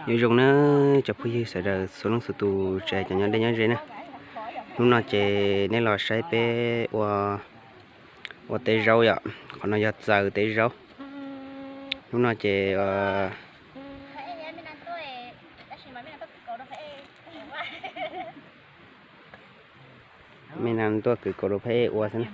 Nyob zoo na cov phooj ywg sawv daws txhua leej txhua tus, tsis hais cov nyob deb nyob ze na. Hnub no ces nej los saib peb ua, ua teb zaub yom, qhov no yog txaws teb zaub. Hnub no ces me nas tuaj kwv kaus rau phab ej ua xwb na.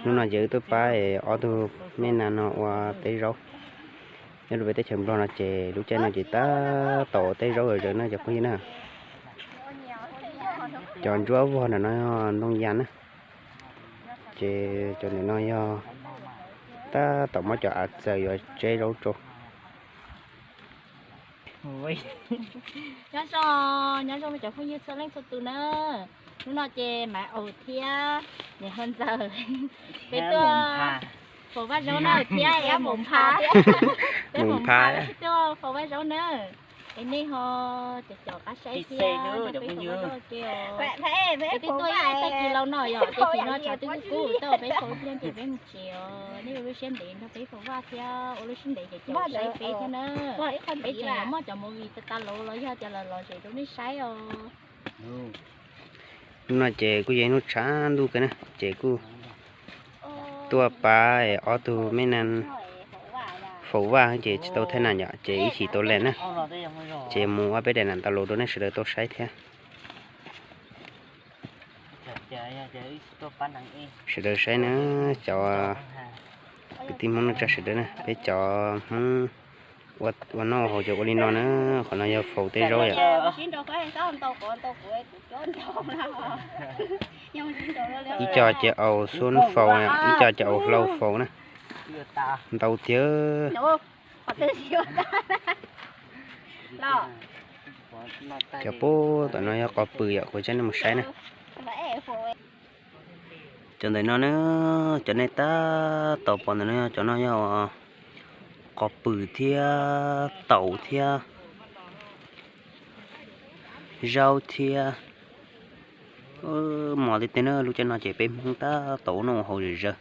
Hnub no ces wb tuaj pab ob tug me nas no ua teb zaub. Nyob rau peb teb chaws Nplog no ces lub caij no ces tab tom ua teb zaub zom zaws na cov phooj ywg na. Cov ntsuab vog ntawm no yog ntoo yas na. Ces cov ntawm no yog tab tom muab cov av txaws yuav tseb zaub rau. Nyob zoo, nyob zoo cov phooj ywg txhua leej txhua tus na. Hnub no ces Maiv Aus thiab niam hluas Ntxawm peb tuaj faus vaj zaub na thiab es Mus Npha, peb Mus Npha peb tuaj faus vaj zaub na. Es nej ho caum caum qab saib thiab, nej peb faus vaj zaub ua ke os. Peb twb tuaj ib tag kis los no yom, ces tsim no tshav twb kub kub tau, peb faus ib pliag ces peb mus tsev os. Nej ua lub siab ntev nrog peb faus vaj thiab ua lub siab ntev ces caum saib peb thiab na. Peb tseem yuav muaj cov movie tas tas los los yog tias los los zem rau nej saib os. Hnub no ces kuj yog ib hnub tshav ntuj kawg na, ces kuj tuaj pab ob tug me nas faus vaj ces tsis tau thaij nas yom, ces ib chim tau lees na. Ces mus ua peb daim nas tau los rau nej sawv daws tau saib thiab. Sawv daws saib na, cov kwv tij Hmoob neej tsa sawv daws na, peb cov Hmoob ua noj ua haus ces ua li no na. Qhov no yog faus tej zaub yom. Ib co ces aus xub faus, ib co ces aus hlau faus na. Ntau tiag. Cov pub tom no yog qos pwm yom, kuv coj nej mus saib na. Cov ntawm no na, cov nej tab tom pom ntawm no, cov no yog qos pwm thiab taum thiab zaub thiab mos tiag tiag na. Lub caij no ces peb Hmoob tab tom ua noj ua haus zom zaws,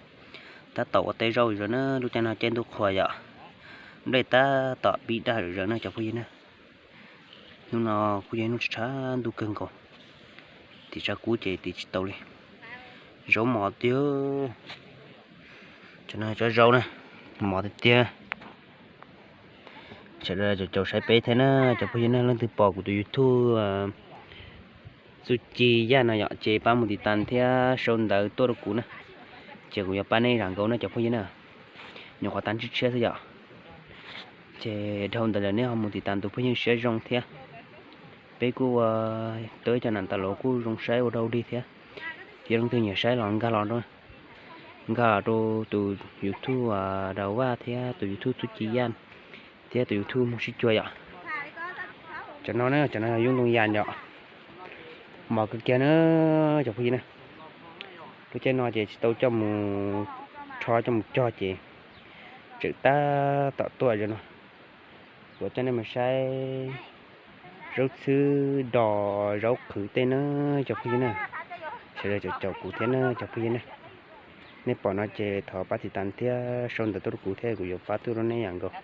tab tom ua teb zaub zom zaws na. Lub caij no caij ntuj qhua yom, nplej tab tom pib daj zom zaws na cov phooj ywg na. Hnub no kuj yog hnub tshav ntuj kawg nkaus, tiv tshav kub ces tiv tsis tau li. Zaub mos tiag, cov no cov zaub na, mos tiag tiag. Sawv daws caum caum saib peb thiab na cov phooj ywg na. Leej twg pom kuv tus YouTube Txuj Ci Yaj no yom, ces pab mus tiv tas thiab sau ntawv tuaj rau kuv na, ces kuv yuav pab nej zam nkaus na cov phooj ywg na. Nyuam qhuav tag ntsib tshiab xwb yom. Ces dhau ntawd lawm nej ho mus tiv tas tus phooj ywg siab zoo thiab. Peb kuj ua tau ib co nam tas los kuj zoo saib ua dau dig thiab. Yog leej twg nyiam saib los nkag los, nkag los rau tus YouTube Dau Vaj thiab tus YouTube Txuj Ci Yaj thiab tus YouTube Hmoob Sib Cuag yom. Cov no na, cov no yog yub ntoo yas yom, mos kawg kiag na cov phooj ywg na. Lub caij no ces tsis tau coj mus rho coj mus cog ces tseem tab tom tuaj zom no. Kuv coj nej mus saib zaub txhwb dos zaub qhwv tej na cov phooj ywg na. Sawv daws caum caum kuv thiab na cov phooj ywg na. Nej pom no ces thov pab tiv tas thiab sau ntawv tuaj rau kuv thiab kuv yuav pab tuaj rau nej yam nkaus.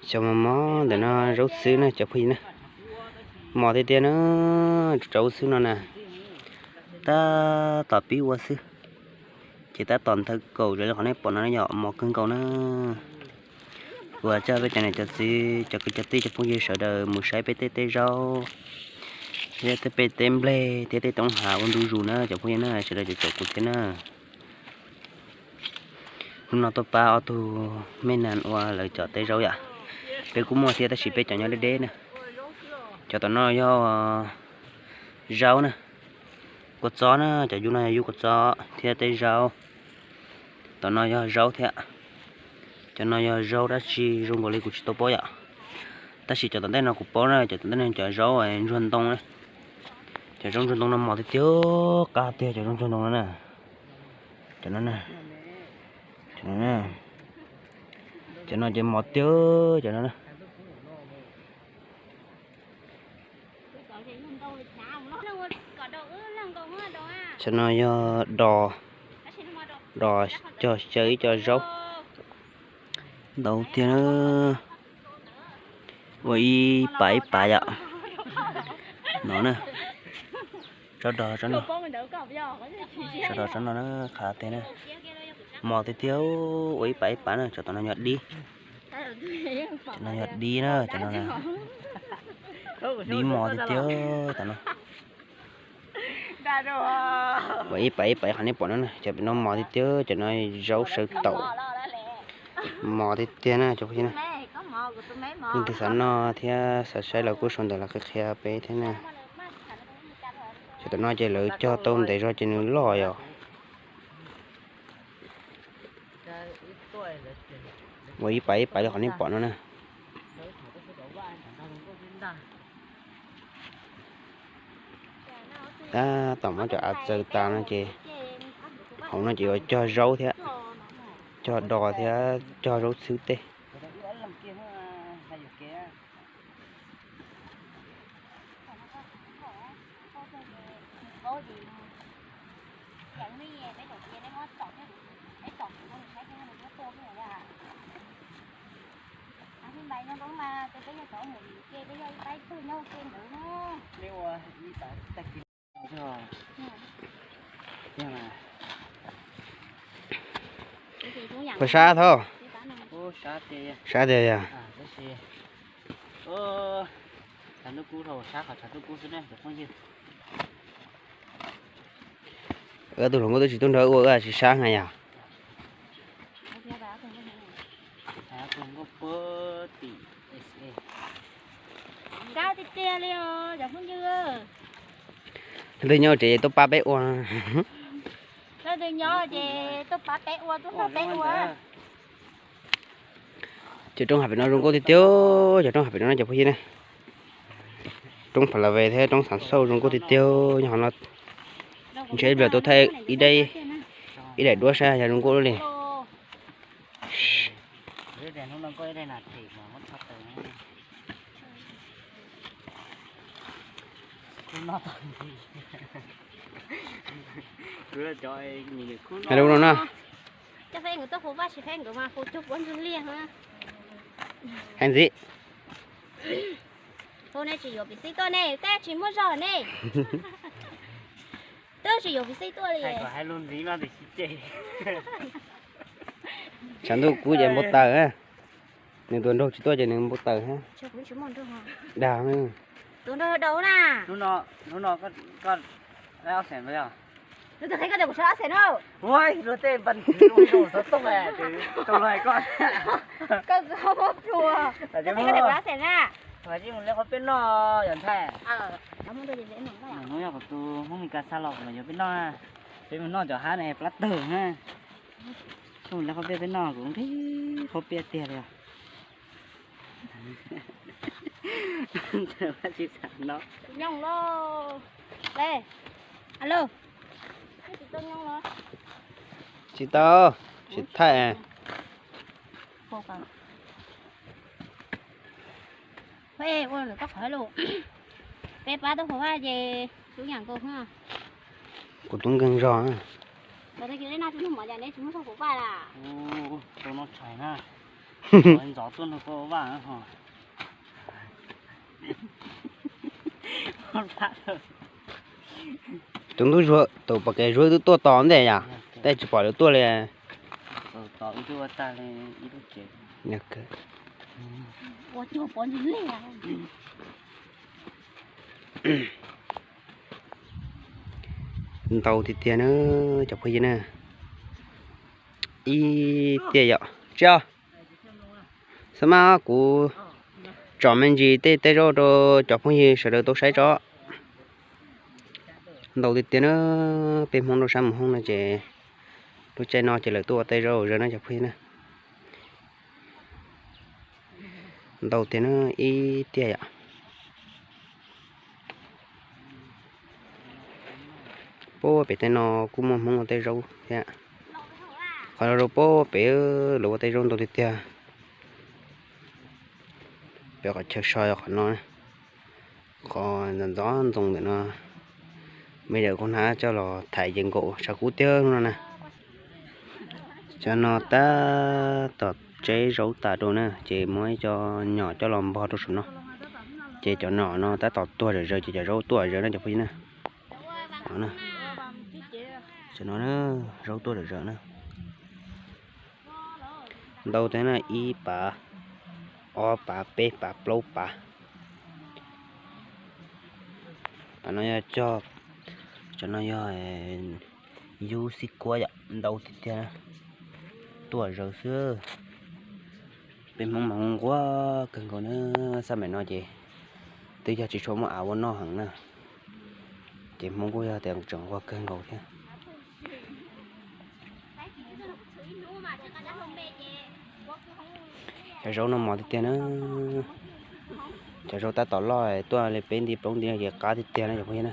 Xyov mos mos ntawm no zaub txhwb na cov phooj ywg na. Mos tiag tiag na, zaub txhwb no na, tab tom pib ua xwb. Ces tab tom nthawv kaum zoo li qhov nej pom no yom, mos kawg nkaus na. Kuv coj peb cov niam cov txiv cov kwv cov tij cov phooj ywg sawv daws mus saib peb tej teb zaub thiab tej peb tej nplej thiab tej toob hav ua ntu zus na cov phooj ywg na, sawv daws caum caum kuv thiab na. Hnub no tuaj pab ob tug me nas ua lawv cov teb zaub yom. Peb kuj muaj thiab tab sis peb cov nyob deb deb na. Cov tom no yog zaub na, kua txob na, cov yub no yog yub kua txob thiab teb zaub. Tom no yog zaub thiab. Cov no yog zaub dab tsi zoo nkaus li kuv tsis tau paub yom. Tab sis cov tom ntej no kuv paub na, cov tom ntej no cov zaub ntsuag ntoo na. Cov zaub ntsuag ntoo no mos tiag tiag, qab tiag cov zaub ntsuag ntoo no na. Cov no na, cov no ces mos tiag cov no na. Cov no yog dos, dos cog xyaw ib co zaub. Ntau tiag na, ua ib pav ib pav yom. No na, tsob dog tsob no, tsob dog tsob no na, qhav tiag na. Mos tiag tiag, ua ib pav ib pav na, cov tom no yog dib. Cov no yog dib na, cov no dib mos tiag tiag tom no. Ua ib pav ib pav qhov nej pom no na, cov pem no mos tiag tiag, cov no zaub sawv taum. Mos tiag tiag na cov phooj ywg na. Leej twg xav noj thiab xav saib los kuj sau ntawv los qhia qhia peb thiab na. Cov tom no ces lawv cog tau ntev zog ces nws loj yom. Ua ib pav ib pav li qhov nej pom no na. Tab tom muab cov av txaws tas no ces hauv no ces yuav cog zaub thiab, cog dos thiab cog zaub txhwb tej. Puas sab thaub? Sab tiag yog. Wb tus hluas nkauj twb tsis tuaj nrog wb ua, wb tsis sab heev yom. Leej twg nyob tsev tuaj pab peb ua. Cov roob hav pem no zoo nkauj tiag tiag, cov roob hav pem no cov phooj ywg na. Roob Pha La Ve thiab roob Xav Xauj zoo nkauj tiag tiag, nyob hov no ntshe ib pliag tuaj thaij ib daim duab saib yog zoo nkauj li. Lub no no. Hais ntxiv. Hu nej tsis yuav piv xij tuaj ne, tej tsis muaj zog ne. Twb tsis yuav piv xij tuaj li. Tshav ntuj kub ces npau taws. Nws tus nraug tsis tuaj ces nws npau taws thiab. Dag. Tus nraug dau na. Hnub no koj ob xees los yog? Luag twb qhia koj tias kuv sawv ob xees no. Ua luag tej npaj xov tooj, koj muab plhuav. Luag twb qhia koj tias kuv ob xees na. Mus li qhov peb noj yog ntxhais. Hnub yog kuv tus Hmoob Mes Kas xa los kuv los yuav peb noj na. Peb mus noj cov hab ne plab tawg na. Mus li qhov peb, peb noj kuv nqhis qhov peb tiag li os. Tsis tau, tsis thaij. Ua lawm koj qhov lus, peb pab tub hauv vaj ces tub yam nkaus. Kuv tub nkeeg zog. Tsis muaj hauv vaj na. Ntxov tuaj nrog koj vaj ho. Tus ntub zuag, tus pom kev zuag twb tuaj tos ntej yom, tej tsis pom lawv tuaj li. Ntau tiag tiag na cov phooj ywg na. Ib tiag yom, tsis os. Xab mab kuv tsom me ntsis tej tej zaub rau cov phooj ywg sawv daws tau saib tso. Ntau tiag tiag na, peb Hmoob nyob sab mus hoob no ces lub caij no ces lawv tuaj ua tej zaub zaws na cov phooj ywg na. Ntau tiag na, ib tiag yom. Puag pem tej no kuj muaj Hmoob ua tej zaub thiab. Qhov no rau puag pem lawv ua tej zaub ntau tiag tiag. Pem qhov chaw so qhov no, qhov ntxov ntxoo ntawm no, me yawm kuv hnav coj los tham ces nkaum tshav kub tiag no na. Cov no tab tom tseb zaub tas rau na, ces muab ib co nyom coj los npog rau saum no. Ces cov nyom no tab tom tuag zom zaws ces cov zaub tuaj zom zaws na cov phooj ywg na. Cov no zaub tuaj zom zaws na. Ntau thiab na, ib pav, ob pav, peb pav, plaub pav. Pav no yog cog, cov no yog yub xib kuab yom, ntau tiag tiag na. Tuaj zom zaws xwb. Peb Hmoob mas nquag kawg nkaus na, xab maim no ces twb yog tsis tshua muaj av ua noj heev na, ces Hmoob kuj yog tias tseem nquag kawg nkaus thiab. Cov zaub no mos tiag tiag na, cov zaub tab tom loj tuaj li peb nti plaub nti no ces qab tiag tiag na cov phooj ywg na.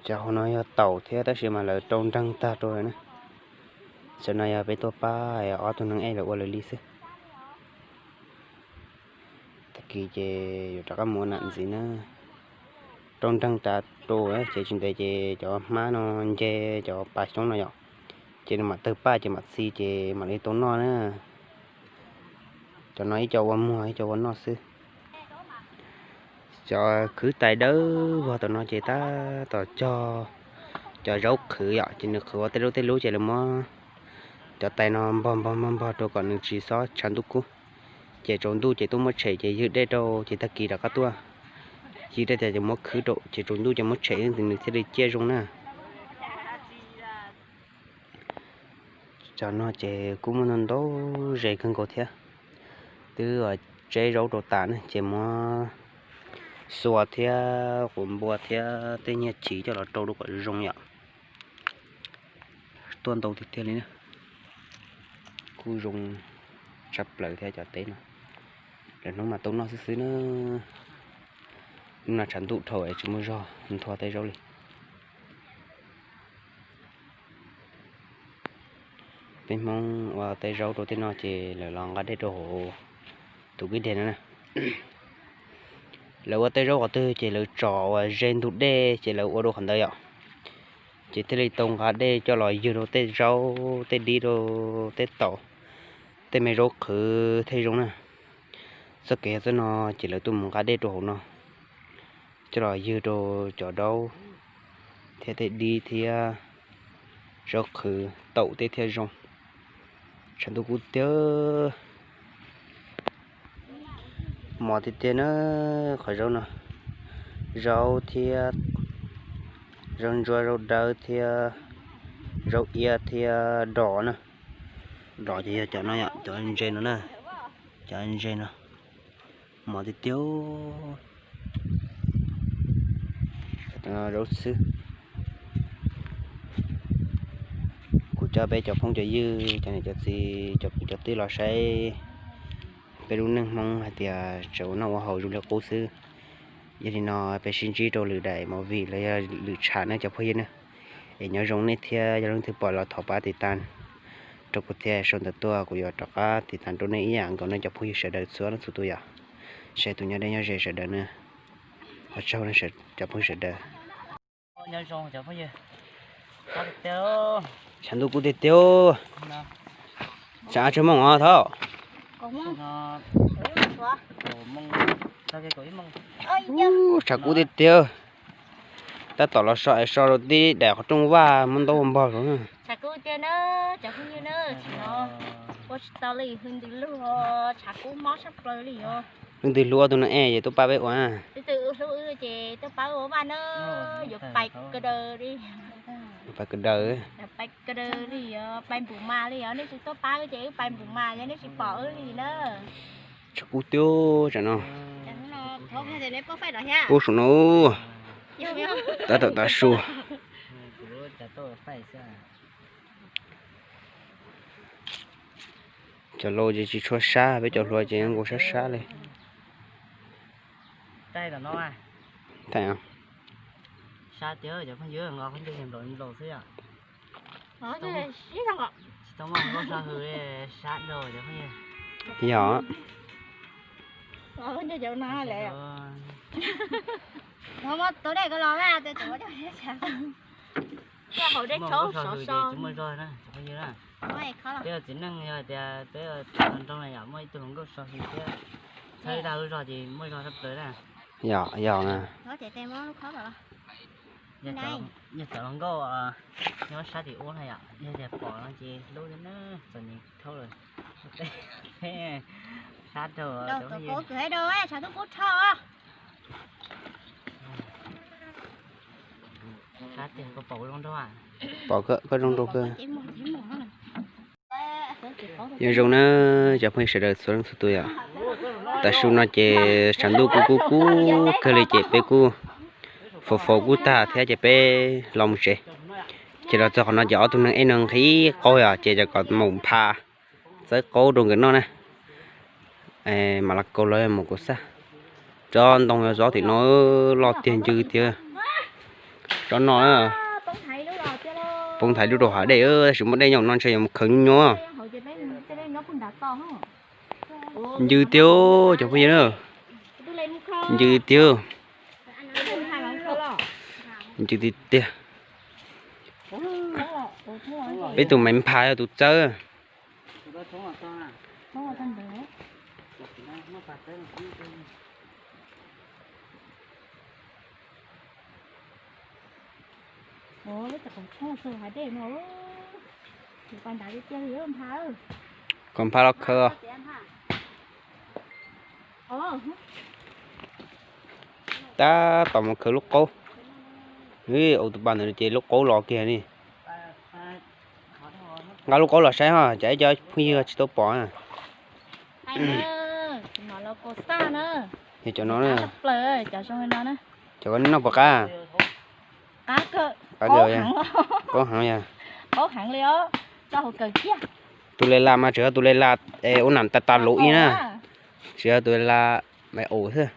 Cov hauv no yog taum thiab tab sis mas lawv rau nreeg tag rau lawm na. Tam sim no yog peb tuaj pab ob tug neeg ej lawv ua lawv li xwb. Tag kis ces yuav rov qab mus ua nam ntxiv na. Rau nreeg tas rau ces tsis ntev ces cov hmab no nce cov pas xyoob no yom, ces nws mam tawg paj ces mam txi ces mam li tau noj na. Cov no ib co ua muag ib co ua noj xwb. Cov khwv tais dawb vog tom no ces tab tom cog cov zaub qhwv yom, ces nws qhwv ua tej lub tej lub ces lawv muab cov tais no npog npog npog npog rau kom nws tsis txhob tshav ntuj kub. Ces tsaus ntuj ces tuaj muab tshem ces ywg dej rau ces tag kis rov qab tuaj ywg dej tas ces muab khwb rau ces tsaus ntuj ces muab tshem nws thiaj li ciaj zoo na. Cov no ces kuj muaj ntau ntau zes kawg nkaus thiab. Twb tseb zaub rau tas na ces muab xua thiab quav npua thiab tej nyiaj chiv coj los rau rau kom zoo yom. Tuaj ntau tiag tiag li na. Kuj zoo tshaj plaws thiab cov teb no. Lwm hnub mas tau noj xwb xwb na. Hnub no tshav ntuj dhau es tsis muaj zog nthua tej zaub li. Peb Hmoob ua tej zaub rau tej no ces lawv los nqa dej rau hauv tus kwj deg no na. Lawv ua tej zaub qhov twg ces lawv tsom uas ze ntug dej ces lawv ua rau qhov ntawd yom. Ces thiaj li tau nqa dej coj los ywg rau tej zaub tej dib rau tej taum tej me zaub qhwv thiaj zoo na. Txoj kev yog txoj no ces lawv tuaj mus nqa dej rau hauv no coj los ywg rau cov daub thiab tej dib thiab zaub qhwv taum tej thiaj zoo. Tshav ntuj kub tiag. Mos tiag tiag na, qhov zaub no, zaub thiab, zaub ntsuab zaub dawb thiab zaub iab thiab dos na. Dos ces yog cov no yom, cov ntse no na, cov ntse no. Mos tiag tiag. Zaub xwb. Kuv coj peb cov phooj cov ywg cov niam cov txiv cov kwv cov tij los saib peb lub neej Hmoob hais tias tseem ua noj ua haus zoo li qub xwb. Yog li no peb sib ntsib rau lwm daim movie los yog lwm tshav na cov phooj ywg na. Es nyob zoo nej thiab yog leej twg pom los thov pab tiv tas rau kuv thiab, sau ntawv tuaj kuv yuav rov qab tiv tas rau nej ib yam nkaus na cov phooj ywg sawv daws txhua leej txhua tus yom. Saib tus nyob deb nyob ze sawv daws na. Ua tsaug cov phooj ywg sawv daws. Tshav ntuj kub tiag tiag. Tshav tsawg moos os thaub? Tshav kub tiag tiag. Tab tom los so es so rau tib daim qhov rooj vag muab ntaub ua npog rau. Ua tsis tau li, hwj ntws lug, tshav kub mob tshaj plaws li os. Leej twg hlub ob tug no es tuaj pab peb ua. Leej twg hlub ces tuaj pab ua vaj na, yuav pais ka daws li. Pais ka daws. Pais ka daws li os, pais npum mas li os, nej tsis tuaj pab wb ces wb pais npum mas, yog nej tsis pom wb li na. Tshav kub tiag tsam no. Ub saum no, tab tom tav su. Cov laus ces tsis tshua sab, peb cov hluas ces nkaus sab sab li. Thaij os. Yog. Muab tau dej ko los na, tes tus muab coj. Hauv dej tshoob sov so. Tsis muaj zog na, tsis muaj zog na. Peb ua txiv neej yog tias peb ua nroo na yom, muaj ib tug hluas nkauj so hwv thiab, txhawb ib dag lub zog ces muaj zog sab plaws na. Yog, yog na. Yog cov hluas nkauj nyob sab tim ub na yom, yog tias pom no ces hlub thiab na, txom nyem dhau lawm. Sab rau, sab rau. Pom koj zoo nraug kawg. Nyob zoo na cov phooj ywg sawv daws txhua leej txhua tus yom. Tam sim no ces tshav ntuj kuj kub kub kawg li ces peb kuj faus faus kub tag thiab ces peb los mus tsev. Ces los txog qhov no ces ob tug neeg ej no nqhis qaub yom, ces cov kom mus npha txawb qaub rau nkawd noj na. Mam los kaus los mus kaus xaj. Tsob ntoo yog tsob tim no loj tiag ncw tiag. Tsob no poob thaiv lub rau hav dej, tab sis muaj dej nyob no ntshe yuav mus khaws nyuaj nyuaj. Ncw tiag cov phooj ywg na. Ncw tiag. Ncw tiag tiag. Peb tus maiv npha yog tus txawb. Kom npha los khaws. Tab tom mus khaws lub qaub. Ua tus pas ntawd ces lub qaub los kiag li. Nqa lub qaub los saib ho, tsam ib co phooj ywg tsis tau pom. Cov no, cov ko noj puas qab? Qab heev yog. Tus le la mas tseem yog tus le la ua nam tas tas luv ib na, tseem yog tus le la me aus xwb.